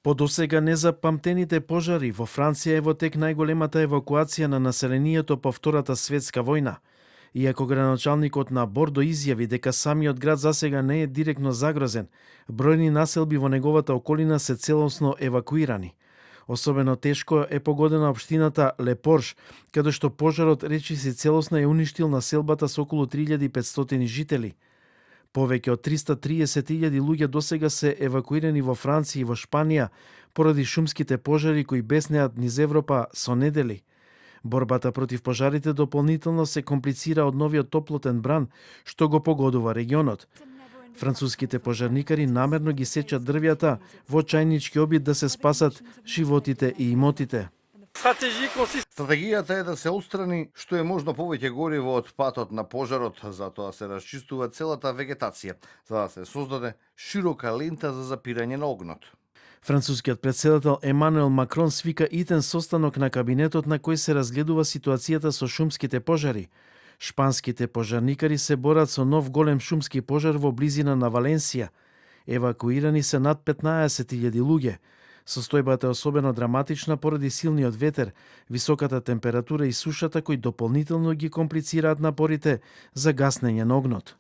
По досега незапамтените пожари во Франција е во тек најголемата евакуација на населението по Втората светска војна. Иако градоначалникот на Бордо изјави дека самиот град засега не е директно загрозен, бројни населби во неговата околина се целосно евакуирани. Особено тешко е погодена општината Лепорж, каде што пожарот речиси целосно е уништил населбата со околу 3500 жители. Повеќе од 330.000 луѓе досега се евакуирани во Франција и во Шпанија поради шумските пожари кои беснеат низ Европа со недели. Борбата против пожарите дополнително се комплицира од новиот топлотен бран што го погодува регионот. Француските пожарникари намерно ги сечат дрвјата во чајнички обид да се спасат животите и имотите. Стратегијата е да се отстрани што е можно повеќе гориво од патот на пожарот, затоа се расчистува целата вегетација, за да се создаде широка лента за запирање на огнот. Францускиот претседател Емануел Макрон свика итен состанок на кабинетот на кој се разгледува ситуацијата со шумските пожари. Шпанските пожарникари се борат со нов голем шумски пожар во близина на Валенсија. Евакуирани се над 15.000 луѓе. Состојбата е особено драматична поради силниот ветер, високата температура и сушата кои дополнително ги комплицираат напорите за гаснење на огнот.